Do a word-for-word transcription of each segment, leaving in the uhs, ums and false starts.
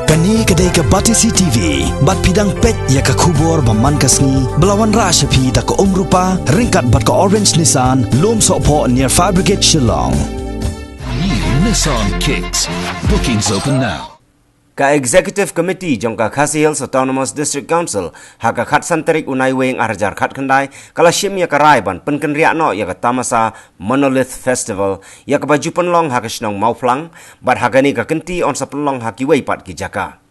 Kane ka dei ka Batesi T V, bad phi dang peit ïa ka khubor ba man ka sngi, ba la wanrah sha phi da ka Umrupa, ryngkat bad ka Orange Nissan, Lumsohphoh near Fire Brigade Shillong. New Nissan Kicks. Bookings open now. Ka Executive Committee jong ka Khasi Hills Autonomous District Council, ha ka khatsan tarik u Naiwieng arhajar khatkhyndai, ka la shim ïa ka rai ban pynkynriah noh ïa ka tamasa Monolith Festival, ïa kaba ju pynlong ha ka shnong Mawphlang, bad ha kane ka kynti yn sa pynlong ha kiwei pat ki jaka.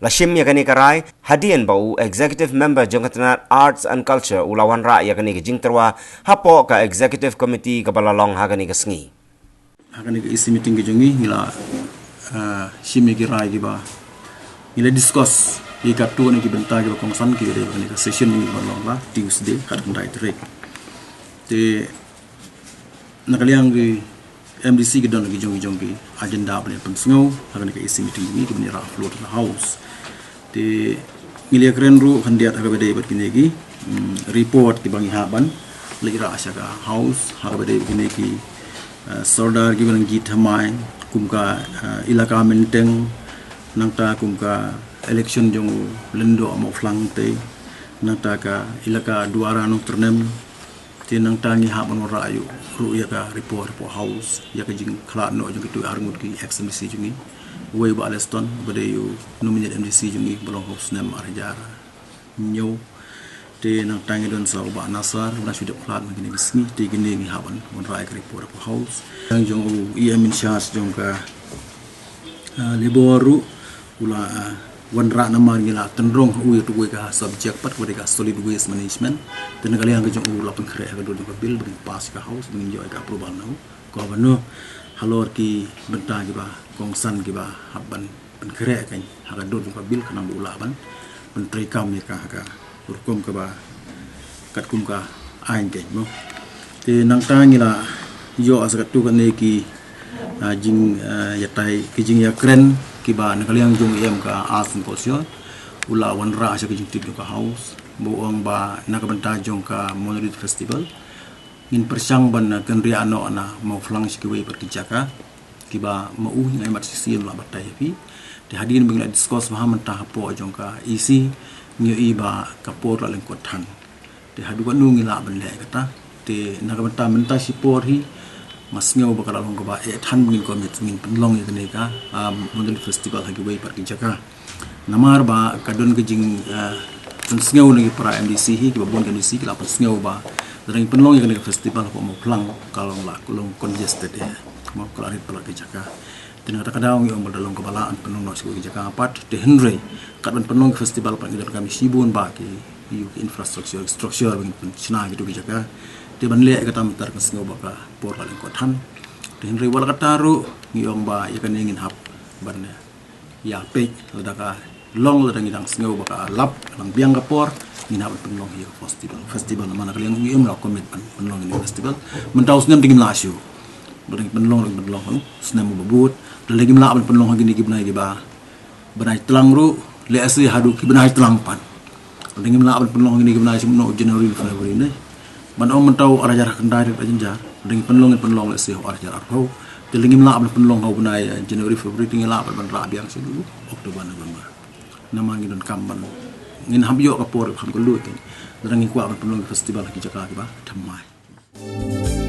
La shim ïa kane ka rai hadien ba u Executive Member jong ka tnat Arts and Culture u la wanrah ïa kane ka jingtyrwa hapoh ka Executive Committee kaba la long ha kane ka sngi. Ha kane ka E C meeting ka jong ngi, ngi la, ah, shim ïa ki rai kiba ngi la discuss ïa katto katne ki bynta kiba kongsan, kiba dei ba kane ka session ngi ban long ba Tuesday, khatkhyndai tarik. Te na ka liang ki M D C ki don ki jong ki jong ki agenda ba ngi pynsngew ha kane ka E C meeting ngi, kiba ngi rah upload ha House. Te ngi la kren ruh khyndiat ha kaba dei bad kine ki, mm, report kiba ngi hap ban leit rah sha ka House ha kaba dei bad kine ki, eh, sordar kiba nang jit thymmai, kum ka, eh, Ilaka Mynteng, nangta kum ka election jong u Lyngdoh Mawphlang te, nangta ka Ilaka Duara Nongtyrnem, te nangta ngi hap ban wanrah ïa u ruh ïa ka report hapoh House ïa ka jingkhlad noh jong kito arngut ki ex M D C jong ngi. Uwei u Bah Aleston, ba dei u nominate M D C jong ngi ba long ha u snem arhajar hynñiew. Te nangta ngi don sa u Bah Nasar, ba la shu dep khlad man kine ki sngi, te kine ngi hap ban wanrah ïa ka report hapoh House. Tang jong u E M in charge jong ka, ah, Labour ruh, u la, ah, wanrah namar ngi la tynrong ha u ïa uwei ka subject pat kaba dei ka solid waste management. Te na ka liang ka jong u la pynkhreh ha ka dur jong ka bill ba ngin pass ka House, ba ngin ïoh ïa ka approval na u Governor halor ki bynta kiba kongsan kiba hap ban pynkhreh kein ha ka dur jong ka bill khnang ba u lah ban pyntreikam ïa ka ha ka rukom kaba katkum ka aiñ kein mo. Te nangta ngi la ïoh sa katto katne ki, ah, jing, ah, ïatai, ki jingïakren kiba na ka liang jong u E M ka Arts and Culture u la wanrah sha ka jingtip jong ka House, ba u ong ba na ka bynta jong ka Monolith Festival ngin pyrshang ban, ah, kynriah noh na Mawphlang sha kiwei pat ki jaka kiba ma u ngi ai mat shisien la batai ïa phi. Te hadien ba ngi la discuss bha mynta hapoh jong ka E C, ngi ïohi ba ka por la lyngkot than. Te haduh katno ngi lah ban leh kata. Te na ka bynta mynta shipor hi nga sngew ba ka la long kaba eh than ba ngin commit, ngin pynlong ïa kane ka, um, Monolith Festival ha kiwei pat ki jaka. Namar ba ka don ka jing, eh, pynsngew na ki para M D C hi, kiba bun ka M D C ki la pynsngew ba lada ngi pynlong ïa kane ka festival hapoh Mawphlang ka long la, ka long congested ïa. Mo, ka la rit palat ki jaka. Te na kata ka daw ngi ong ba lada long kaba lah ban pynlong noh sha ki jaka pat. Te hynrei kat ban pynlong ki festival pat ngi donkam shibun bah ki, ïa ki infrastructure, structure ba ngin pynshna kito ki jaka. Te ban leh kata mynta ka sngew ba ka por ka lyngkot than. Te hynrei wat la kata ruh ngi ong ba ïa kane ngin hap ban, eh, ïa peit lada ka long, lada ngi dang sngew ba ka lap, ka dang biang ka por, ngin hap ban pynlong ïa ka festival. Festival namar na ka liang ngi ym lah commit ban pynlong ïa ka festival mynta u snem, te ngim lah shuh. Lada ngi pynlong, lada ngi pynlong ha u snem uba bud. Lada ngim lah ban pynlong ha kine ki bnai kiba bnai tlang ruh, lehse haduh ki bnai tlang pat. Lada ngim lah ban pynlong ha kine ki bnai, shu mynno, January, February ne. Ban ong mynta u arhajar khyndai, arhajar, lada ngi pynlong, ngin pynlong lehse ha u arhajar arphew. Te lada ngim lah ban pynlong ha u bnai, eh, January, February, te ngin lah ban, ban rah biang sha u October, November. Namar ngi donkam ban, ngin hap ïoh ka por, kham ka lut. Lada ngi kwah ban pynlong ki festival ha ki jaka kiba thymmai.